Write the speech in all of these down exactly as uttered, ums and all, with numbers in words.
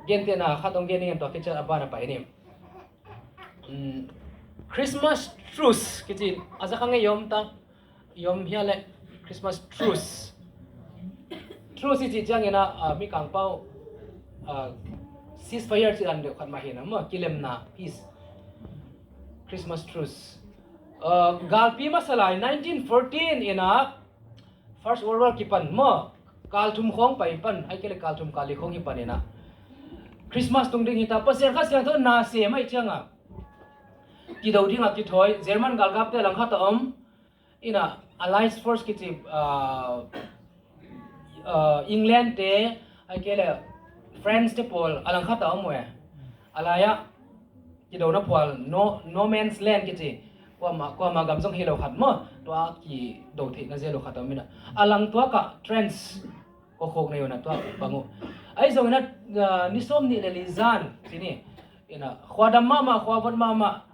Gentehna khat hong gen ning, tua khit ciang a ban a pai ning. Christmas truce kici a za kha ngei i om ta, i om hia le? Christmas truce. Truce i cih ciangin ah, ah, Mikangpau, ah, ceasefire cih dan deuh khat mah hi na maw, kilemna, peace. Christmas truce. Ah, galpi masa lai nineteen fourteen in ah First World War kipan maw, kal thum khawng pai pan, ahih kei leh kal thum kal li khawng hi pan in ah Christmas tung ding hi ta, Pasian Kha Siangtho na sem ahih ciangin kido dingah kithawi, German galkapte a langkhat a om, in ah Allied Force kici, ah, ah, England te, ahih kei leh France te pawl a langkhat a om uh e. A lai-ah kidona phual, no, no man's land kici, kuamah, kuamah gam zong hi lo khat maw, tua kido theihna zel uh khat a om in ah, a lang tuakah trench, kawkhawk nei uh in ah tua pang uh. Ahi zongin ah, ah, ni sawm nih le li zan ci ni, in ah khua dam mahmah, khua vot mahmah.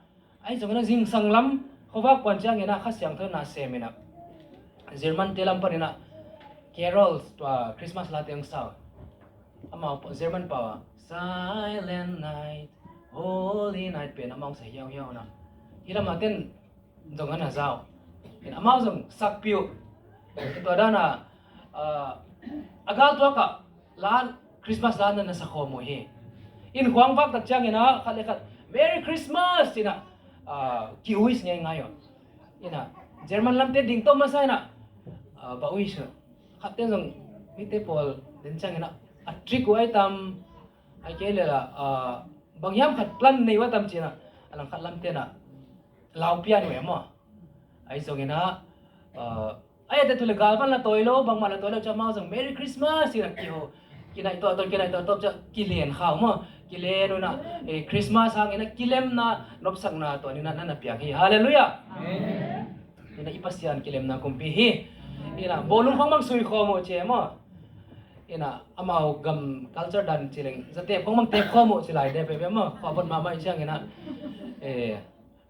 Ahi zongin ah zingsang lam khuavak puan ciangin ah Kha Siangtho na sem in ah German te lam panin ah carols, tua Christmas late hong sa uh. Amau German pau ah Silent Night, Holy Night pen amau hong sa hiauhiau na. Hih lamah ten zong a na za uh. In amau zong sakpih uh. Tua dan a, ah, a gal tuakah la, Christmas la na na sa khawm uh hi. Inn khua hong vak tak ciangin ah khat le khat, "Merry Christmas!" ci-in ah, ah, ki-wish ngeingai uh. In ah German lamte ding tawh masa in ah, ah, va wish uh. Khatte zong mite pawl den ciangin ah a trick uh ai tam, ahih kei leh lah, ah, bang hiam khat plan nei uh ai tam ci-in ah a langkhat lamte in ah lau pian uh e maw. Ahi zongin ah, ah, ai ate tu le galvan la tawi lo, bangmah la tawi lo, ciah amau zong Merry Christmas ci-in ah kiho, kinaih tuah tawn, kinaih tuah tawn, ciah kilen kha uh maw. Kilen uh in ah, eh, Christmas hangin ah kilemna, nopsakna tua ni-in ah na na piak hi. Halleluiah. Amen. In ah i Pasian kilemna kumpi hi. In ah bawlung khawng bang sui khawm uh ci e maw. In ah amau gam culture dan ci leng, zatep khawng bang tep khawm uh ci lai de peuhpeuh maw. Khua vot mahmah ahih ciangin ah, eh,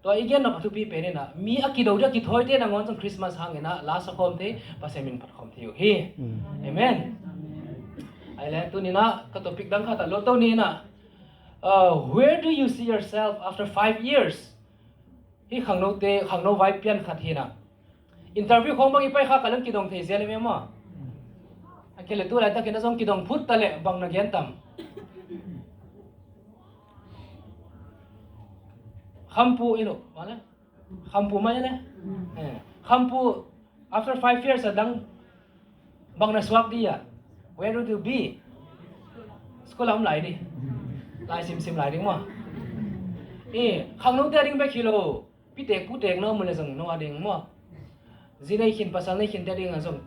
tua i gen nop a thupi pen in ah mi a kido ding a kithawite nangawn zong Christmas hangin ah la sa khawm thei, Pasian min phat khawm thei uh hi. Mm. Amen. Ahih leh tuni-in ah ka topic dang khat ah lut to ni in ah, uh, where do you see yourself after five years? Hih khangnote, khangno vai pian khat hi in ah, interview khawng bang i pai kha kal leng kidong thei zel hi ve maw. Ahih kei leh tu laitakin ah zong kidong phut ta leh bang na gen tam? Khampu i lo, mah le? Khampu mah i le? Eh, Khampu, after five years a dang bang na suak ding a? Where would you be? School ah om lai ding. Lai simsim lai ding maw. Eh, khangnote a ding bek hi lo, pitek putek na om uh leh zong no a ding maw. Zi nei khin, pasal nei khinte a ding a zong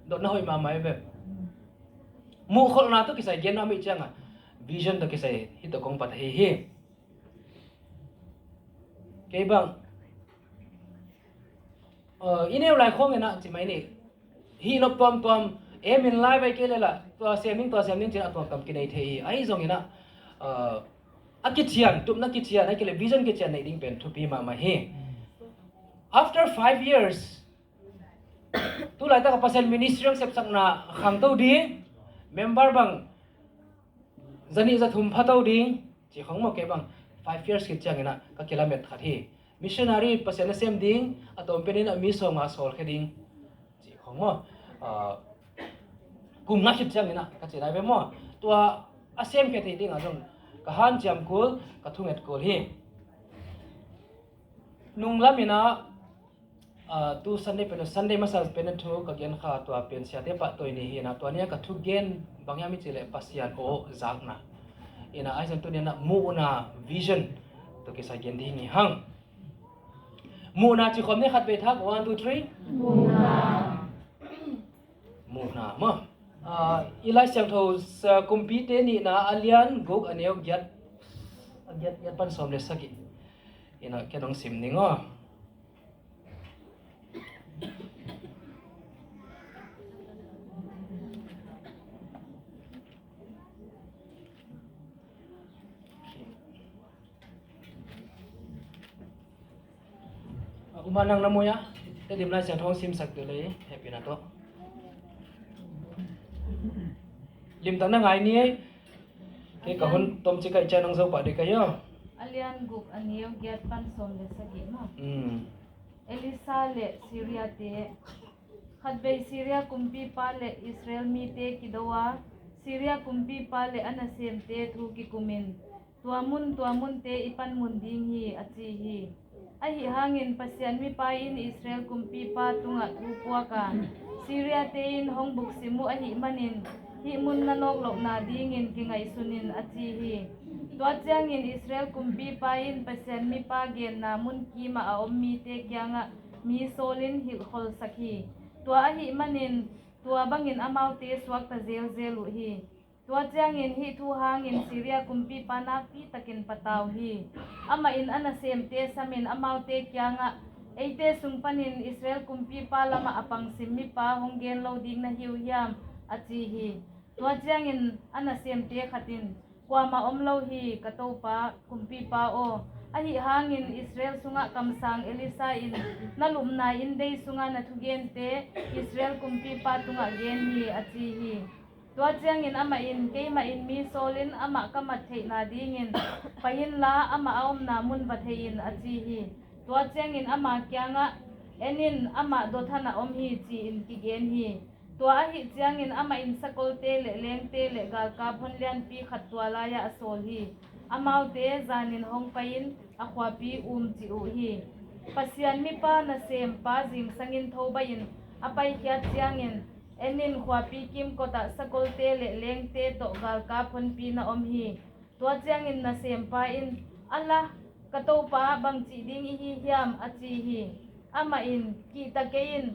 dotna hoih mahmah hi ve. Muhkholhna tawh kisai genna om ahih ciangin vision tawh kisai hih tawh kong pat ahi hi. Kei bang, uh, i neu lai khawngin ah ci mai ni. Hih nop tuamtuam, aim in life ahih kei leh lah, tua sem ning, tua sem ning ci-in a tuamtuam kinei thei hi. Ahi zongin ah, uh, a kithian, tupna kithian, ahih kei leh vision kithian neih ding pen thupi mahmah hi. After five years, tu laitak a Pasian ministry hong sepsakna khangto ding, member bang zanih zathum phato ding, ci khawng maw. Kei bang five years khit ciangin ah ka kilamet khat hi. Missionary Pasian a sem ding, a tawm penin ah mi sawmnga sawlkhia ding, ci khawng maw. Ah, kum nga khit ciangin ah ka ci lai ve maw. Tua a semkhia theih dingah zong ka hanciam kul, ka thunget kul hi. Nunglam in ah, ah, tu Sunday pen, Sunday masa pen a thu ka gen kha, tua pen siate pahtawi ni hi in ah, tua ni-a ka thugen bang hiam i cih leh Pasian aw zakna. In ah, ahi zong tuni-in ah muhna, vision tawh kisai gen ding hi hang. Muhna ci khawm ni, khat vei thak, one, two, three. Muhna. Muhna maw. Ah, i Lai Siangtho, sa, Kumpite Nihna a lian guk, a neu giat, a giat, giat pan sawm le sagih. In ah ken hong sim ning aw. A, u mah nang na mu hia? Tedim Lai Siangtho hong simsak ding leh hehpihna tawh. Limtak na ngai ni ei. Hei, ka hun tomcik ah i ciah nang Zo pah dih ka hia. A lian guk, a neu giat pan sawm le sagih maw? Mm. Elisa le Syria te. Khatvei Syria kumpipa le Israel mite kido a, Syria kumpipa le a nasemte thu kikumin, "Tua mun, tua munte i panmun ding hi," a ci hi. Ahi hangin Pasian mipa in Israel kumpipa tungah thu puak a, "Syria te in hong buksim uh ahih manin, hih mun na nawk lohna dingin kingaihsun in," a ci hi. Tua ciangin Israel kumpipa in Pasian mipa genna mun kimah a om mite kiangah mi sawlin hilhkholsak hi. Tua ahih manin, tua bangin amaute suakta zelzel uh hi. Tua ciangin hih thu hangin Syria kumpipa nakpi takin patau hi. Amah in a nasemte samin amaute kiangah, "Eite sung panin Israel kumpipa lamah a pangsim mipa hong gen lo ding na hi uh hiam?" a ci hi. Tua ciangin a nasemte khat in, "Kuamah om lo hi, ka topa kumpipa aw. Ahi hangin Israel sungah kamsang Elisa in na lupna inndei sunga na thugente Israel kumpipa tungah gen hi," a ci hi. Tua ciangin amah in, "Keimah in mi sawlin amah ka mat theihna dingin pai inla, amah a omna mun va thei in," a ci hi. Tua ciangin ama kiangah, "En in, amah Dothan ah om hi," ci-in kigen hi. Tua ahih ciangin amah in sakolte le lengte le galkap hon lianpi khat tua lai-ah a sawl hi. Amaute zanin hong pai-in a khuapi umcih uh hi. Pasian mipa nasempa zingsangin tho baih in a paikhiat ciangin, "En in, khuapi kimkotah sakolte le lengte tawh galkap honpi na om hi." Tua ciangin nasempa in, "Ala, ka topa, bangcih ding i hi hiam?" a ci hi. Amah in, "Kihta kei in,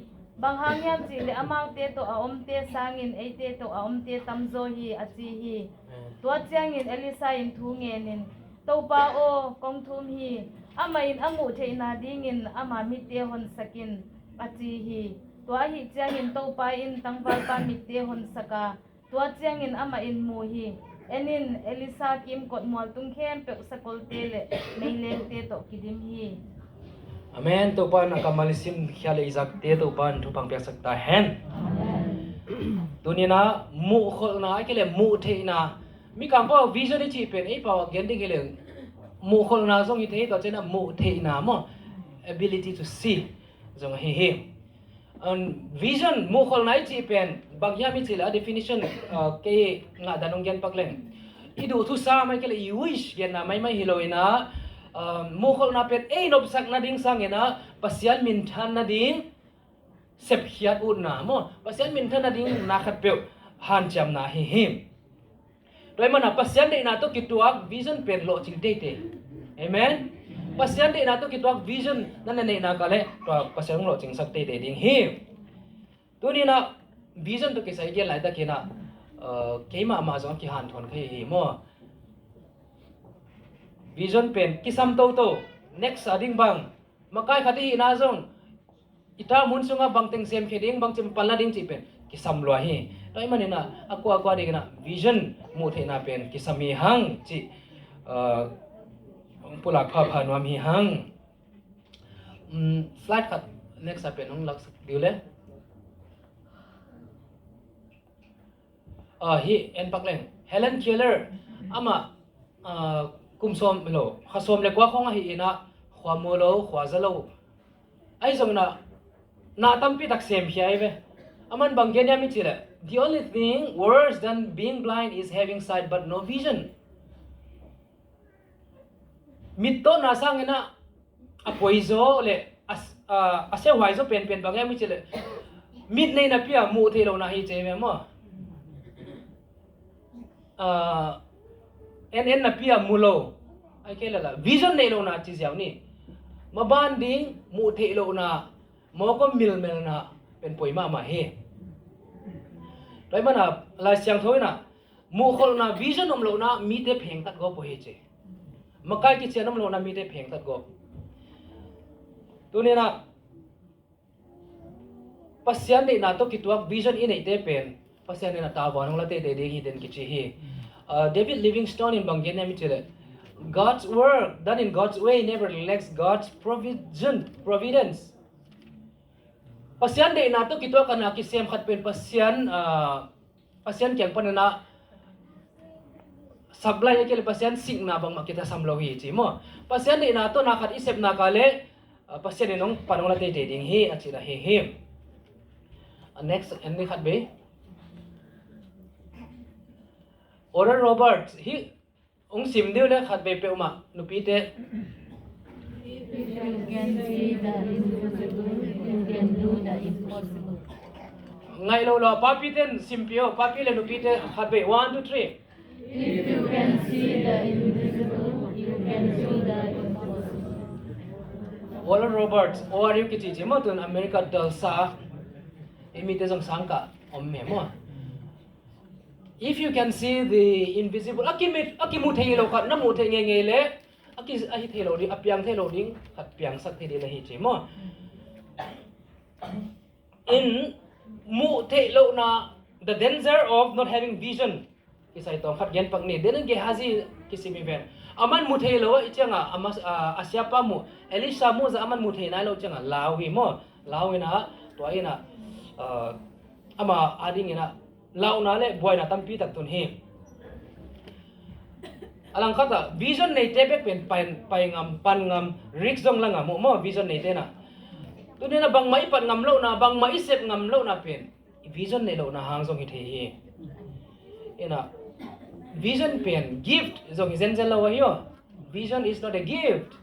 bang hang hiam cih leh amaute tawh a omte sangin eite tawh a omte tamzaw hi," a ci hi. Tua ciangin Elisa in thu ngenin, "Topa aw, kong thum hi. Amah in a muh theihna dingin ama mitte honsak in," a ci hi. Tua ahih ciangin Topa in tangvalpa mitte honsak a, tua ciangin amah in mu hi. En in, Elisa kimkot mualtung khempeuh sakolte le meilengte tawh kidim hi. Amen. Topa in a kammal i simkhia le i zakte Topa in thupha piaksak ta hen. Tuni-in ah muhkholhna a kile muhtheihna, Mikang pau ah vision i cih pen ei pau ah gen ding hi leng muhkholhna zong hi thei, tua ciangin ah muhtheihna maw, ability to see zong ahi hi. Vision, muhkholhna i cih pen bang hiam i cih leh a definition, uh, kei ngah dan hong gen pak leng, i duh thusa mai kei leh i wish genna maimai hi lo-in ah, uh, muhkholhna pen ei nopsak nading sangin ah Pasian minthan nading sepkhiat utna maw, Pasian minthan nading na khatpeuh hanciamna ahi hi. Tua ahih manin ah Pasian deihna tawh kituak vision pen lawhcing teitei. Amen. Pasian deihna tawh kituak vision na na neihna kah leh tua Pasian hong lawhcingsak teitei ding hi. Tuni-in ah vision tawh kisai gen laitakin ah, uh, keimah mah zong a kihanthawn kha hi maw. Vision pen kisam toto, next a ding bang, makai khat i hihna zong i term hun sungah bangteng semkhia ding, bangci pan la ding cih pen kisam lua hi. Tua ahih manin ah a kuakua dingin ah vision, muhtheihna pen kisam hi hang cih, uh, pulak phapha nuam hi hang. Um, slide khat next a pen hong laksak dih uh le. Ah, hih en pak leng, Helen Keller, amah, ah, kum sawm lo, kha sawm le kua khawng ahi-in ah, khua mu lo, khua za lo. Ahi zongin ah na tampi tak semkhia hi ve. Aman bang gen hiam i cih leh, "The only thing worse than being blind is having sight but no vision." Mittawtna sangin ah a poizaw le a, a, a siahuaizaw penpen bang hiam i cih leh, mit nei napi-a muh theih lohna hi ci ve maw. Ah, en en napi-a mu lo, ahih kei leh la vision nei lohna ci ziau ni. Maban ding muh theih lohna, mawk om milmelna pen poi mahmah hi. Tua ahih manin ah Lai Siangtho in ah muhkholhna, vision om lohna mite phengtat gawp uh hi ci. Makai kician om lohna mite phengtat gawp. Tuni-in ah Pasian deihna tawh kituak vision i neihte pen Pasian in a tavuan hong la teitei ding hi den kici hi. Uh, David Livingstone in bang gen hiam i cih leh, "God's work done in God's way never lacks God's provision, providence." Pasian deihna tawh kituak a na kisem khat pen Pasian, ah, Pasian kiang panin ah supply a kei le Pasian sikna bangmah kitasam lo hi ci maw. Pasian deihna tawh na khat i sepna ka le, ah, Pasian in hong pan hong la teitei ding hi a cihna hi hi. A next, en ni khat bei. Oral Roberts hi. Hong sim dih le khat bei peuhmah nupite. If you can see the invisible, you can do the impossible. Ngaih lo lo, papite in simpih o, papi le nupite khat bei, one, two, three. If you can see the invisible, you can do the impossible. Oral Roberts, O R U kici ci maw, tun America Tulsa, i mite zong sang kah om hi maw. If you can see the invisible, a kimit, a kimuh theih lo khat na muh theih ngeingei le, a ki, a hi thei lo ding, a piang thei lo ding khat piangsak thei ding na hi ci maw. In muh theih lohna, the danger of not having vision. Kisai tawng khat gen pak ni, den Gehazi kisim hi ven. Aman muh thei lo a i cianga, a mas-, a, a siapa muh, Elisha muh zah aman muh thei nai lo cianga lau hi maw. Lau hi na, tua hi na, ah, ama a ding hi na, lauhna le buaina tampi tak tun hi. A langkhat ah vision neite bek pen pai, pai ngam, pan ngam, risk zong la ngam uh maw, vision neite na. Tuni na bangmah i pat ngam lohna, bangmah i sep ngam lohna pen i vision nei lohna hang zong hi thei hi. Ina, vision pen gift zong hi zenzen lo ahi aw. Vision is not a gift.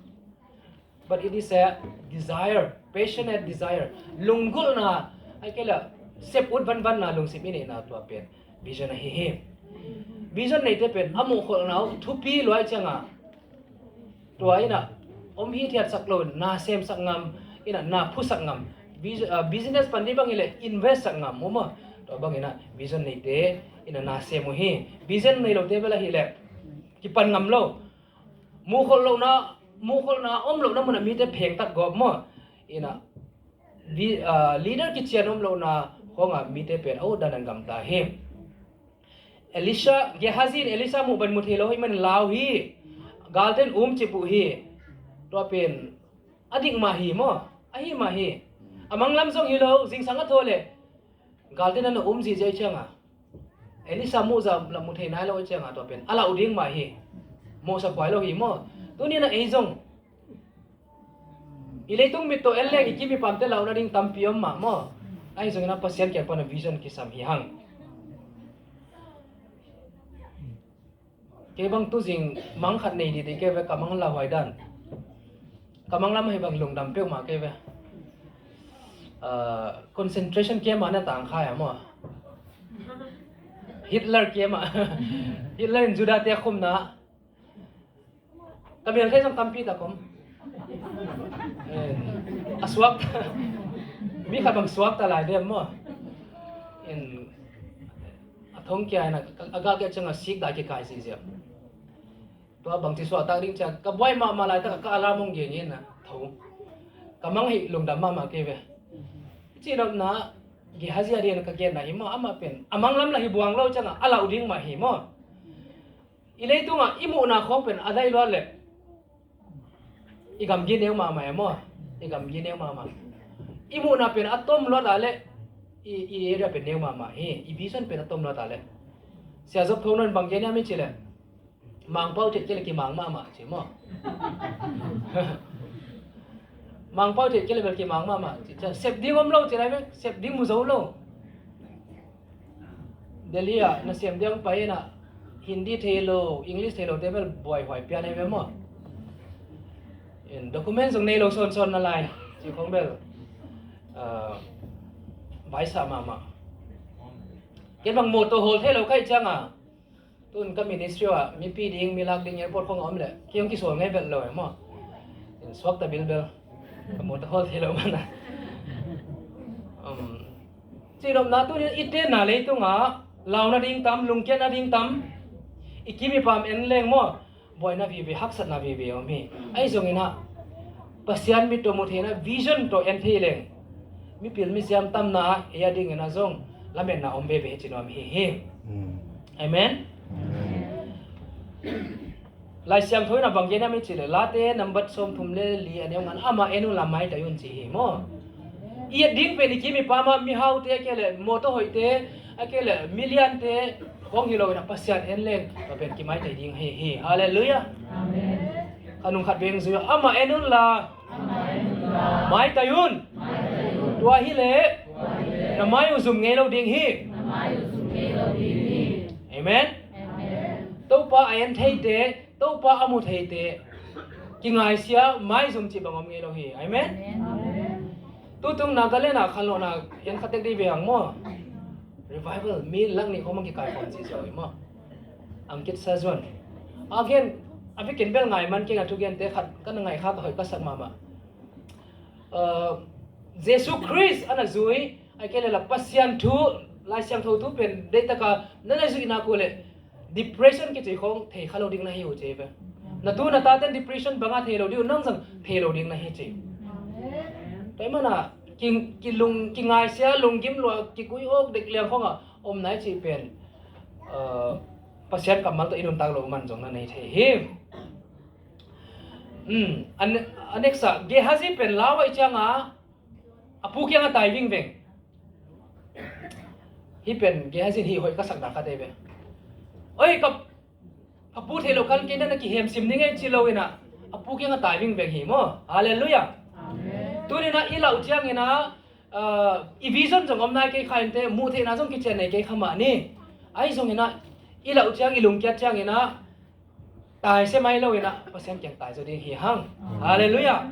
But it is a desire, passionate desire. Lunggulhna, ai kei le sep ut vanvanna lungsim i neihna tua pen vision ahi hi. Vision neite pen a muhkholhna uh thupi luai cianga tua ina om hithiatsak lo, na semsak ngam, ina na phusak ngam. Vis-, ah, business pan dih bang hi le invest sak ngam uh maw. Tua bang ina vision neite ina na sem uh hi. Vision nei lote bel ahi le kipan ngam lo. Muhkholh lohna, muhkholhna om lohna munah mite phengtat gawp maw. Ina, vi-, ah, leader kician om lohna khawngah mite pen a utdan an gamta hi. Elisha, Gehazi in Elisha muh ban mu thei lo hi man lau hi. Galte in um cip uh hi. Tua pen a dik mah hi maw. A hi mah hi. A manglam zong hi lo, zingsang a thaw le galte nan a um zihziah cianga Elisha muh zah lam mu thei nai lo i cianga tua pen a lauh ding mah hi. Mawhsa khuai lo hi maw. Tuni na ei zong i leitung mit tawh en leng i kim i pamte lauh nading tampi om mah maw. Ahi zongin a Pasian kiang pana vision kisam hi hang. Kei bang tuzing mang khat nei dih dih kei ve, ka mang lauhuai dan. Ka mang lam ahi bang lungdam peuhmah kei ve. Ah, concentration camp ah na tangkhai ah maw. Hitler camp ah. Hitler in Judah te a khumna. Ka mel thei zong tampi tak om. Eh, a suak. Mi khat bang suak ta lai dem maw. In a thong kia in a, a gah kia ciang a sik dai kikai zihziah. Tua bangci suahtak ding cia ka buai mahmah laitak a ka alarm hong gen in a tho. Ka mang hi lungdam mahmah kei ve. Cihnopna Gehazi a ding ka genna hi maw, amah pen a mang lam lah hi buang lo ciangah a lauh ding mah hi maw. I leitungah i muhna khawng pen a daih luat leh i gamgi neu mahmah e maw. I gamgi neu mahmah. I muhna pen a tom luat ah leh i, i area pen neu mahmah hi. I vision pen a tom luat ah leh. Sia Zop Thong Nawn bang gen hiam i cih leh Mangpau cih kei le kimang mahmah ci maw. Mangpau cih kei le bel kimang mahmah ci. Sep ding om lo ci lai bek, sep ding mu zo lo. Delhi ah nasem ding pai in ah Hindi thei lo, English thei lo te bel buaihuai pian ei ve maw. In document zong nei lo sawnsawn na lai ci khong bel, ah, vaisa mahmah. Ken bang motor hawl thei lo kai ciangah Tun ka ministry ah mipi ding, mi lak ding airport khong a om leh kei hong kisawl ngei vet lo e maw. In suakta bilbel. Ka mut a hawl thei lo man a. Um, cihnopna tun in i tenna leitungah launa ding tam, lungkiatna ding tam, i kim i pam en leng maw. Buaina vive, haksatna vive om hi. Ahi zongin ah Pasian mit tawh mu theihna vision tawh en thei leng mipil misiam tamna ah ei a dingin ah zong lametna om veve hi ci nuam hi hi. Mm. Amen. Amen. Lai Siangtho in a bang gen hiam i cih leh Late nambat sawmthum le li a neu nga-in amah en un la maitai un ci hi maw. I et ding pen i kim i pam ah mihaute a kei leh mawtaw hoihte a kei leh miliante Kong hi lo in a Pasian en leng, tua pen kimaitei ding hi hi. Halleluiah. Amen. Kha nung khat veng zui a, amah en un la. Amah en un la. Maitai un. Maitai un. Tua hi leh. Tua hi leh. Na mai uh zum ngei lo ding hi. Na mai uh zum ngei lo ding hi. Amen. Amen. Topa a en theite, Topa a mu theite, kingaisia, maizum cih bang om ngei lo hi. Amen? Amen. Tutung Nagaland ah khanlawhna en khatek dih ve hang maw. Revival, mi lak nih khawng mang kikai khawm cih ziau hi maw. Angkit Sazuan. A gen, a bikin bel ngai man keng a thugente khat, kan ngaih kha ka hoih ka sak mahmah. Uh, Jesu Khrist a na zui, a kei le la Pasian thu, Lai Siangtho thu pen, deihtak a, na na zuih nak uh leh, depression kici khawng thei kha lo ding na hi uh ci ve. Na tu na taten depression banga thei lo ding uh, nang zong thei lo ding na hi ci. Tua hi mana, ki, ki lung, kingaisia, lunggim lua, kigui awk dek liang khawng a om nai cih pen, uh, Pasian kammal tawh i nuntak lo man zong na nei thei hi. Hmm, an, a next a, Gehazi pen lau a i cianga, a pu kianga tai vingveng. Hih pen Gehazi in hih hoih ka sakna khat ei ve. Oi, ka, ka pu theih loh kan kei na na kihem sim ding ei ci lo ina, a pu kianga tai vingveng hi maw. Halleluiah. Amen. Tuni na i lauh ciangina, uh, i vision zong om nai kei kha inte, muh theihna zong kician nei kei kha mah ni. Ahi zongina, i lauh ciang, i lungkiat ciangina, tai se mai lo ina, Pasian kiang tai zaw ding hi hang. Halleluiah.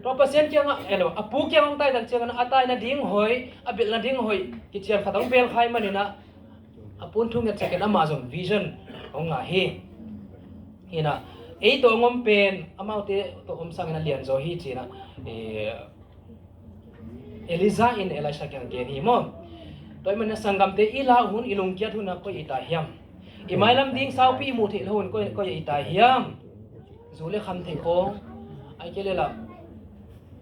Tua Pasian kiang a, elo, a pu kiang hong tai tak ciangin a tai nading hoih, a belh nading hoih, kician khat hong bel khai manina, a pun thu nget ciangin amah zong vision hong ngah hi. Hina, ei tawh hong om pen, amaute tawh om sangin a lian zaw hi cina, eh, Elijah in Elisha kiang gen hi maw. Tua hi mana sanggamte i lau hun, i lungkiat hun a koi i tai hiam. I mailam ding saupi i muh theih lo hun koi, koi i tai hiam. Zu le kham theih khawng. Ai kei le la.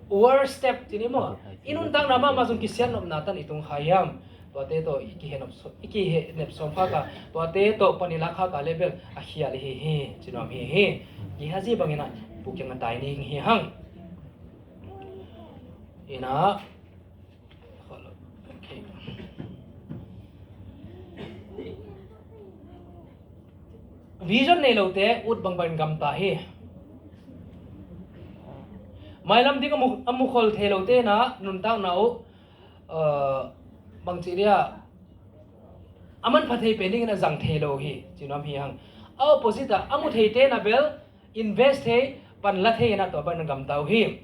Worst step ci ni maw. I nuntakna mahmah zong kisiat nopna tan i tung kha hiam. Tuate tawh i kihenop so-, i kihenep sawm khak a. Tuate tawh pan i lak khak a le bel a khial hi hi. Ci nuam hi hi. Gehazi bangin a pu kiang a tai ning hi hang. Ina. Okay. Vision nei lote ut bangbang gamta hi. Mailam ding a mu, a mukhol thei lote na nuntakna uh, uh, bang ci dia a manpha thei pen dingin a zang thei lo hi. Ci nuam hi hang. A opposite a, a mu theite na bel invest thei, pan la thei ina tua bangin gamta uh hi.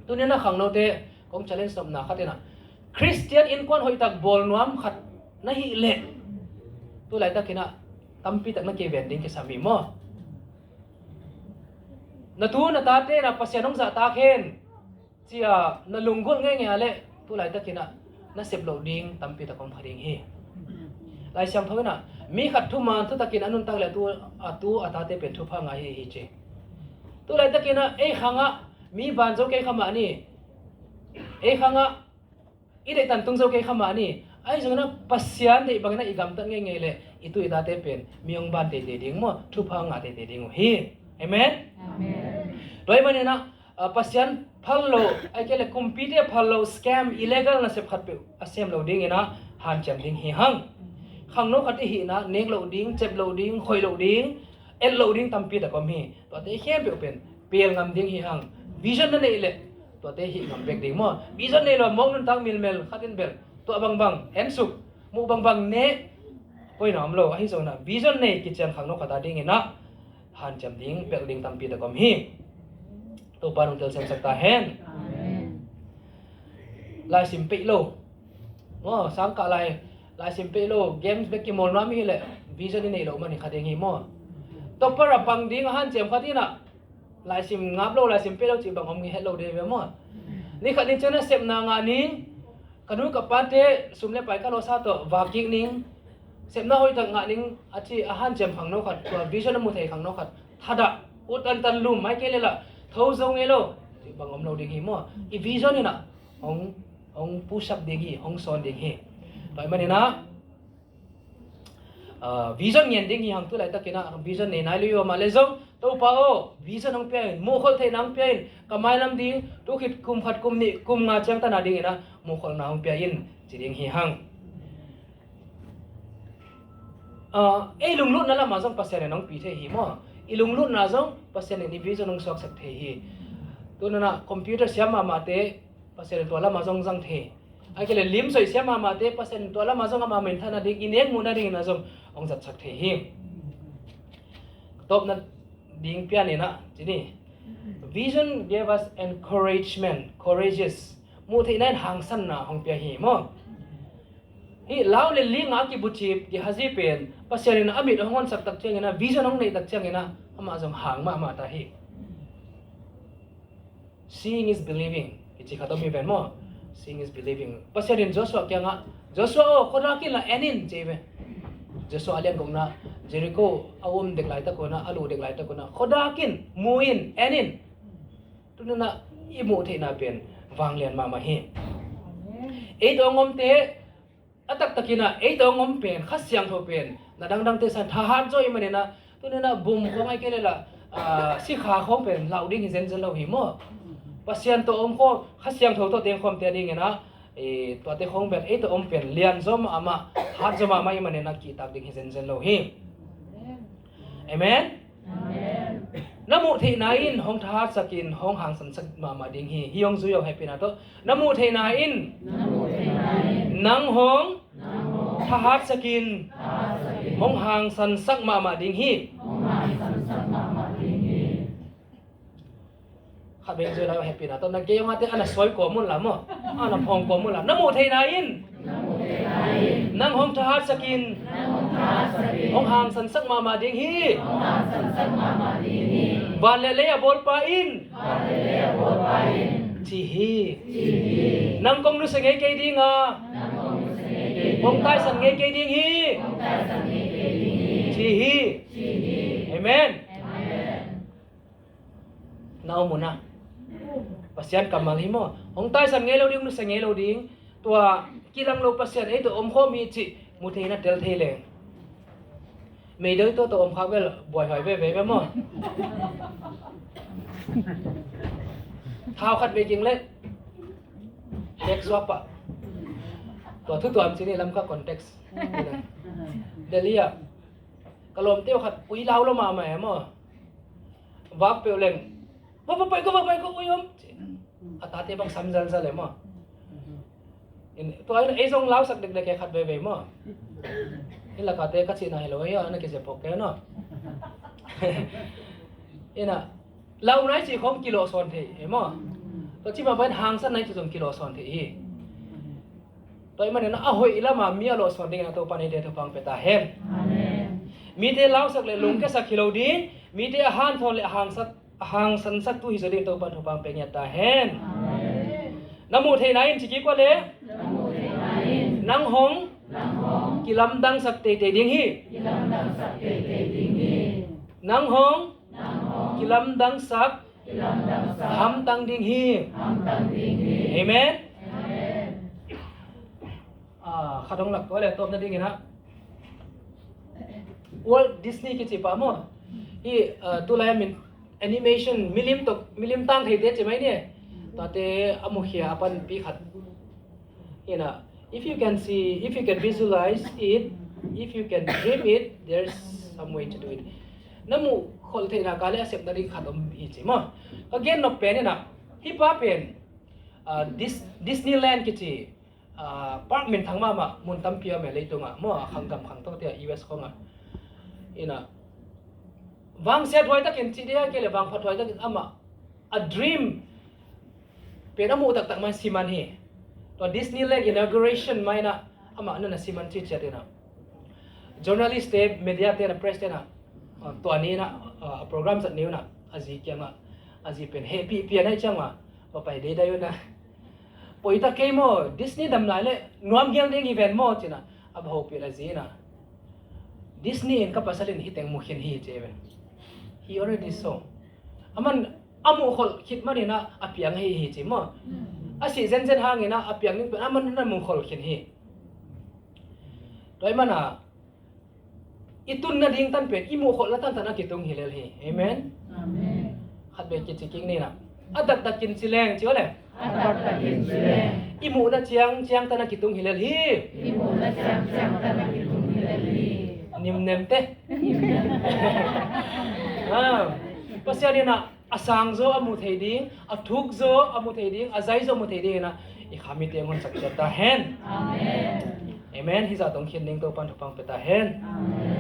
Tuni na khangnote kong challenge nopna khat ina, Christian innkuan hoihtak bawl nuam khat na hih leh, tu laitak ina tampi tak na kiven ding kisam hi maw. Na tu na tate na Pasian hong zahtak hen cia na lunggulh ngeingei a leh tu laitakin ah na sep loh ding tampi tak om kha ding hi. Lai Siangtho in ah mi khat thuman thutakin a nuntak leh a tu, a tu a tate pen thupha ngah hi, hi ci. Tu laitakin ah ei khangah mi van zo kei kha mah ni. Ei khangah i deihtan tung zo kei kha mah ni. Ahi zongin ah Pasian deih bangin ah i gamtat ngeingei leh i tu i tate pen mi hong ban teitei ding maw, thupha ngah teitei ding uh hi. Amen? Amen. Tua ahih manin ah, ah, Pasian phal lo, ahih kei leh kumpite phal lo, scam, illegal nasep khatpeuh a sem lo dingin ah hanciam ding hi hang. Khangno khat i hihna nek loh ding, cep loh ding, khoih loh ding, et loh ding tampi tak om hi. Tuate khempeuh pen pel ngam ding hi hang. Vision na neih leh tuate hih ngam bek ding maw. Vision nei lo mawk nuntak milmel khat in bel tua bangbang ensuk, muh bangbang neh, koina om lo. Ahi zongin ah vision nei kician khangno khat a dingin ah hanciam ding, pelh ding tampi tak om hi. Topa nong telsiamsak ta hen. Amen. Laisim peih lo maw, sangkah lai, laisim peih lo, games bek kimawl nuam i hih leh vision i neih loh man hi kha ding hi maw. Topper a pang ding a hanciam khat in ah laisim ngap lo, laisim peih lo cih bang om nge, het lo ding ve maw. Ni khat ni ciang ah sepna ngah ning, ka nu ka pate sum le pai ka lawhsa tawh vak kik ning, sepna hoihtak ngah ning a ci a hanciam khangno khat, tua vision a mu thei khangno khat thadah, ut antan lum, ahih kei leh lah tho zo ngei lo cih bang om lo ding hi maw. I vision in ah hong, hong push up ding hi, hong sawn ding hi. Tua ahih manin ah, ah, vision ngen ding hi hang. Tu laitakin ah vision nei nai lo hi uh a, mah leh zong Topa aw, vision hong pia in, muhkholh theihna hong pia in, ka mailam ding tu khit kum khat, kum nih, kum nga ciang tan a dingin ah muhkholhna hong pia in ci ding hi hang. Ah, ei lunglutna lamah zong Pasian in hong pi thei hi maw? I lunglutna zong Pasian in i vision hong suaksak thei hi. Tunana computer siam mahmahte Pasian in tua lamah zong zang thei. Ahih kei leh lim soih siam mahmahte Pasian in tua lamah zong amah minthanna ding, i nekmuhna dingin ah zong hong zatsak thei hi. Tawpna ding pian in ah, ci ni. Vision gave us encouragement, courageous. Muhtheihna in hangsanna hong pia hi maw? Hih lau le linga kibucip Gehazi pen Pasian in a mit hong honsak tak ciangin ah, vision hong neih tak ciangin ah, amah zong hang mahmah ta hi. Seeing is believing kici khat om hi ven maw? Seeing is believing. Pasian in Joshua kiangah, "Joshua aw, khuadak in la en in," ci hi ve. Joshua a lian gukna, Jericho a um dek laitak un ah, a luh dek laitak un ah, "Khuadak in, mu in, en in." Tunana i muhtheihna pen vanglian mahmah hi. Ei tawh hong omte a taktakin ah ei tawh hong om pen, Kha Siangtho pen na dangdangte san thahat zaw ahih manin ah, tunana bum khawng ahih kei leh la, ah, sikha khawng pen lau ding hi zenzen lo hi maw? Pasian tawh om khawm, Kha Siangtho tawh teng khawmte a dingin ah, eh, tuate khawng pen ei tawh om pen lian zaw mahmah, hat zaw mahmah ahih manin ah kihtak ding hi zenzen lo hi. Amen. Amen. Na muhtheihna in hong thahatsakin hong hangsansak mahmah ding hi. Hih hong zui aw, hehpihna tawh. Na muhtheihna in, na muhtheihna in, nang hong, nang hong, thahatsakin, thahatsakin, hong hangsansak mahmah ding hi. Hong hangsansak mahmah ding hi. Khat vei zui lai, hehpihna tawh. Na gei hong ate a na suai kawm un la maw? A na phawng kawm un la. Na muhtheihna in, na muhtheihna in, nang hong thahatsakin, nang hong thahatsakin, hong hangsansak mahmah ding hi. Hong hangsansak mahmah ding hi. Van le lei a bawlpa in, van le lei a bawlpa in, ci hi. Ci hi. Nang kong nusia ngei kei ding a, nang kong nusia ngei kei ding a, hong taisan ngei kei ding hi. Hong taisan ngei kei ding hi. Ci hi. Ci hi. Amen. Amen. Na om uh na. Pasian kammal hi maw? Hong taisan ngei lo ding, hong nusia ngei lo ding. Tua kilang lo Pasian ei tawh om khawm hi cih mu thei na, tel thei leng. Meidoi tawh tawh om khak bel buaihuai veve ve maw? Thau khat vei ging leh tek suak pah. Tua thu tuam ci ni, Lamka context. Delhi ah ka lawmte uh khat ui lau lo mahmah e maw? Vak peuh leng, "Va, va pai ko, va pai ko, ui om," ci. A tate bang sam zalzal e maw? In, tua in ei zong lausak dekdek e khat veivei maw? In lakate ka cihna hi lo e, a na kizia phawk kei no. In a, lau nai cih khawng kilawhsawn thei e maw? Tua ci mah bangin hangsan nai cih zong kilawhsawn thei hi. Tua ahih manin a hoih lama mi a lawhsawn dingin a Topa in eite thupha pia ta hen. Amen. Mite lausak le lungkiasak hi lo ding, mite a hanthawn le a hangsak, a hangsansaktu hi zaw dingin Topa in thupha pia ngiat ta hen. Amen. Na muh theihna in ci kik ua le. Na muh theihna in. Nang hong. Nang hong. Kilamdangsak teitei ding hi. Kilamdangsak teitei ding hi. Nang hong. Nang hong. Kilamdangsak. Kilamdangsak. Hamtang ding hi. Hamtang ding hi. Amen. Amen. Ah, khat hong lak tua le tawpna dingin ah, Walt Disney kici pa maw? Hih, ah, tulai a min animation, milim tawh, milim tang theite ci mai ni. Tuate a mukhia a panpi khat. Hi na, if you can see, if you can visualize it, if you can dream it, there's some way to do it. Na muh kholh theihna ka le a sepna ding khat om hi ci maw? Ka gen nop pen hi na, hih pa pen, ah, Dis-, Disneyland kici, ah, park minthang mahmah mun tampi a om e leitungah maw, a khang gam khang tawh te a U S khawngah. Hi na, vangsiathuai takin ci dia kei le vangphathuai takin amah a dream pen a muh taktak mah in siman hi. Tua Disneyland inauguration mah in ah amah na na siman ci ciat in ah, journalist te, media te na, press te na, ah, tua ni in ah, ah, a program zat ni un ah a zi kiangah, a zi pen hehpih pian ahih ciang mah va pai deidai un ah, poi ta kei maw, Disney dam lai le nuam hial ding hi ven maw ci in ah a va hopih a zi in ah, Disney in ka pasal in hih teng mu khin hi ci ven. He already saw. Aman a muh kholh khit manin ah a piang ahi hi ci maw? A sih zenzen hangin ah a piang ding pen aman na muh kholh khin hi. Tua ahih manin ah i tunna ding tan pen i muh kholhna tantan a kitung hi lel hi. Amen. Amen. Khat vei kici kik ni na. A dakdakin ci leng ci ua le. A dakdakin ci leng. I muhna ciangciang tan a kitung hi lel hi. I muhna ciangciang tan a kitung hi lel hi. Nimnem te. Ah, Pasian in ah a sang zaw a mu thei ding, a thuk zaw a mu thei ding, a zai zaw a mu thei ding in ah i kha mite hong honsak ciat ta hen. Amen. Amen. Hih zah tawh hong khin ding Topa'n thupha hong pia ta hen. Amen.